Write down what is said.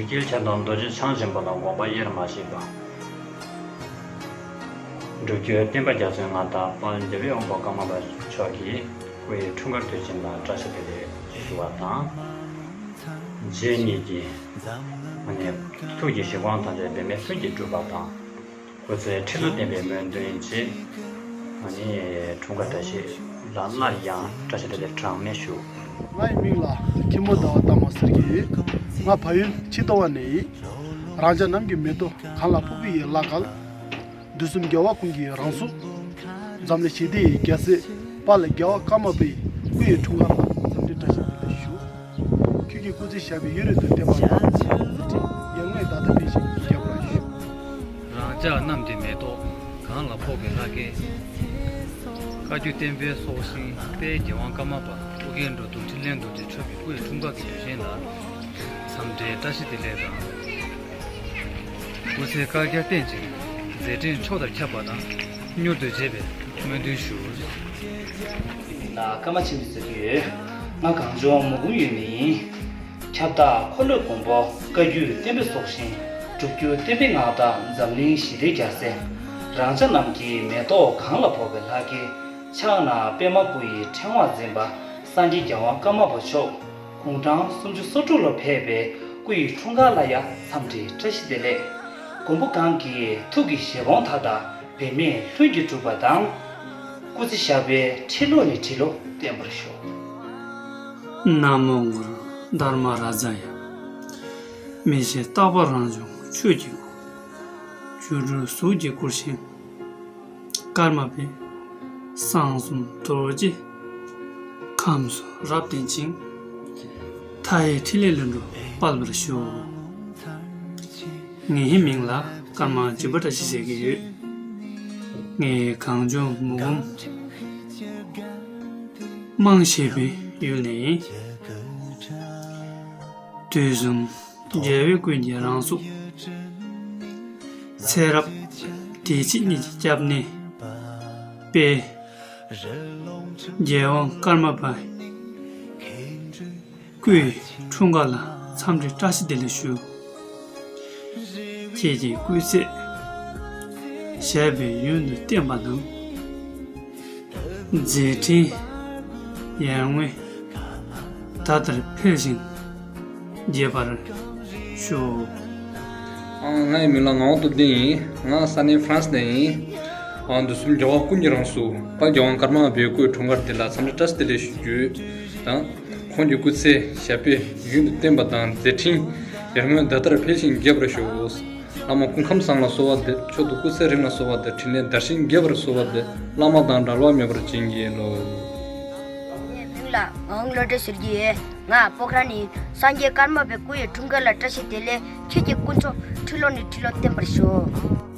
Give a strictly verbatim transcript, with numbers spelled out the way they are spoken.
དཀྱིལ་ཆེན་དང་རྡོ་རྗེ་འཆང་ཆེན་པོ་ལ་དགོངས་པ་དབྱེར་མ་ཕྱེད་པ། སྒྲུབ་བརྒྱུད་བསྟན་པ་རྒྱ་མཚོའི་མངའ་བདག་དཔལ་རྒྱལ་བའི་དབང་པོ་ཀརྨ་པ་མཆོག་གི་སྐུ་ཡི་འཁྲུངས་སྐར་དུས་ཆེན་ལ་བཀྲ་ཤིས་བདེ་ལེགས་ཞུ་བ་དང་། རྗེ་ཉིད་ཀྱི་ཨ་ནི་ཐུགས་ཀྱི་བཞེད་དགོངས་ཐམས་ཅད་འབད་མེད་ལྷུན་གྱིས་གྲུབ་པ་དང་། སྐུ་ཚེ་ཁྲི་ལོ་བརྟན་པའི་སྨོན་འདུན་བཅས། ཨ་ནི་འཁྲུངས་སྐར་བཀྲ་ཤིས་ལ་སླར་ཡང་བཀྲ་ཤིས་བདེ་ལེགས་གྲངས་མེད་ཞུ། ང་ཡི་མིང་ལ་མཁན་པོ་ཟླ་བ་ལྟ་མ་ཟེར་གྱི་ཡོད། ང་བལ་ཡུལ་ཕྱི་ཟླ་བ་ནས་ཡིན། རང་ཅག་གནམ་གྱི་མེ་ཏོག་གངས་ལ་ཕོག་པའི་ཡི་བླ་གལ། དུས་གསུམ་རྒྱལ་བ་ཀུན་གྱི་རང་གཟུགས། འཛམ་གླིང་ཞི་བདེ་ཡི་རྒྱལ་སྲས། དཔལ་རྒྱལ་བ་ཀརྨ་པའི་སྐུ་ཡི་འཁྲུངས་སྐར་ལ་འཚམས་འདྲི་བཀྲ་ཤིས་བདེ་ལེགས་ཞུ། ཁྱོད་ཀྱི་སྐུ་ཚེ་ཞབས་པད་ཡུན་རིང་དུ་བརྟན་པ་དང་། མཛད་འཕྲིན་ཡར་ངོའི་ཟླ་ལྟར་འཕེལ་ཞིང་རྒྱས་པར་ཤོག། རང་ཅག་གནམ་གྱི་མེ་ཏོག་གངས་ལ་ཕོག་པའི་ལྷ་སྐལ། བཀའ་བརྒྱུད་བསྟན་པའི་སྲོག་ཤིང་དཔལ་རྒྱལ་དབང་ཀརྨ་པ་ཨོ་རྒྱན་འགྲོ་འདུལ་འཕྲིན་ལས་རྡོ་རྗེ་མཆོག་གི་སྐུ་ཡི་འཁྲུངས་སྐར་གྱི་དུས་ཆེན་ལ། འཚམས་འདྲི་བཀྲ་ཤིས་བདེ་ལེགས་དང་། སྐུ་ཚེ་བསྐལ་བརྒྱར་བརྟན་ཅིང་མཛད་འཕྲིན་མཆོག་དང་ཁྱབ་པ་དང་མྱུར་དུ་མཇལ་བའི་སྨོན་འདུན་ཞུ། ལ་ཀརྨ་ཆེན་པོས་གསོལ་གྱི་ཡོད། ང་གངས་ལྗོངས་མུ་གུམ་ཡུལ་ནས་ཡིན། ཁྱབ་བདག་འཁོར་ལོའི་མགོན་པོ་བཀའ་བརྒྱུད་བསྟན་པའི་སྲོག་ཤིང་སྒྲུབ་བརྒྱུད་བསྟན་པའི་མངའ་བདག་འཛམ་གླིང་ཞི་བདེའི་རྒྱལ་སྲས། རང་ཅག་གནམ་གྱི་མེ་ཏོག་གངས་ལ་ཕོག་པའི་ལྷ་སྐལ། ཕྱག་ན་པདྨ་སྐུ་ཡི་ཕྲེང་བ་འཛིན་པ་སངས་རྒྱས་རྒྱལ་དབང་ཀརྨ་པ་མཆོག་དགུང་གྲངས་སུམ་ཅུ་སོ་དྲུག་ལ་ཕེབས་པའི་སྐུ་ཡི་འཁྲུངས་སྐར་ལ་ཡང་འཚམས་འདྲི་བཀྲ་ཤིས་བདེ་ལེགས། མགོན་པོ་གང་གི་ཐུགས་ཀྱི་བཞེད་དགོངས་མཐའ་དག་འབད་མེད་ལྷུན་གྱིས་གྲུབ་པ་དང་། སྐུ་ཚེ་ཞབས་པད་ཁྲི་ལོ་ནས་ཁྲི་ལོ་བརྟན་པར་ཤོག། ན་མོ་གུ་རུ་དྷརྨ་རཱ་ཛཱ་ཡ། མི་ཕྱེད་རྟག་པ་རང་བྱུང་ཆོས་ཀྱི་སྐུ། སྒྱུ་འཕྲུལ་གཟུགས་ཀྱི་སྐུར་བཞེངས་ཀརྨ་པའི། གསང་གསུམ་རྡོ་རྗེ་ཁམས་སུ་རབ་བརྟན་ཅིང་། མཐའ་ཡས་ཕྲིན་ལས་ལྷུན་གྲུབ་སྤེལ་བར་ཤོག། ངའི་མིང་ལ་ཀརྨ་སྦྱིན་པ་བཀྲ་ཤིས་ཟེར་གྱི་ཡོད། ངས་གངས་ལྗོངས་མུ་གུམ་རྨང་བཞེས་པའི་ཡུལ་ནས་ཡིན། དུས་གསུམ་རྒྱལ་བའི་ཀུན་གྱི་རང་གཟུགས། ཚེ་རབས་བདེ་སྐྱིད་གཉིས་ཀྱི་སྐྱབས་གནས་དཔལ་རྒྱལ་དབང་ཀརྨ་པ། སྐུའི་འཁྲུངས་སྐར་ལ་འཚམས་འདྲི་བཀྲ་ཤིས་བདེ་ལེགས་ཞུ། ཁྱེད་ཀྱི་སྐུ་ཚེ་ཞབས་པད་ཡུན་དུ་བརྟན་པ་དང་། མཛད་འཕྲིན་ཡར་ངོའི་ཟླ་ལྟར་འཕེལ་ཞིང་རྒྱས་པར་ཤོག། ཨང་། ང་ཡི་མིང་ལ་ངག་དབང་སྟོབས་ལྡན་ཡིན། ང་ས་གནས་ཧྥ་རན་སི་ནས་ཡིན། ཨང་། དུས་གསུམ་རྒྱལ་བ་ཀུན་གྱི་རང་གཟུགས་དཔལ་རྒྱལ་དབང་ཀརྨ་པའི་སྐུའི་འཁྲུངས་སྐར་འདི་ལ་འཚམས་འདྲི་བཀྲ་ཤིས་བདེ་ལེགས་ཞུ་རྒྱུ་དང་། ཁོང་གི་སྐུ་ཚེ་ཞབས་པད་ཡུན་དུ་བརྟན་པ་དང་། མཛད་འཕྲིན་ཡར་ངོའི་ཟླ་ལྟར་འཕེལ་ཞིང་རྒྱས་པར་ཤོག། བླ་མ་སྐུ་ཁམས་བཟང་ལ་གསོལ་བ་འདེབས། མཆོག་ཏུ་སྐུ་ཚེ་རིང་ལ་གསོལ་བ་འདེབས། འཕྲིན་ལས་དར་ཞིང་རྒྱས་པར་གསོལ་བ་འདེབས། བླ་མ་དང་འབྲལ་བ་མེད་པར་བྱིན་གྱིས་རློབས། ངའི་མིང་ལ་ངག་དབང་བློ་གྲོས་ཟེར་གྱི་ཡོད། ང་སྤོག་ར་ནས་སངས་རྒྱས་ཀརྨ་པའི་སྐུ་ཡི་འཁྲུངས་སྐར་ལ་བཀྲ་ཤིས་བདེ་ལེགས། ཁྱེད་ཀྱི་སྐུ་མཆོག་ཁྲི་ལོ་ནས་ཁྲི་ལོ་བརྟན་པར་ཤོག།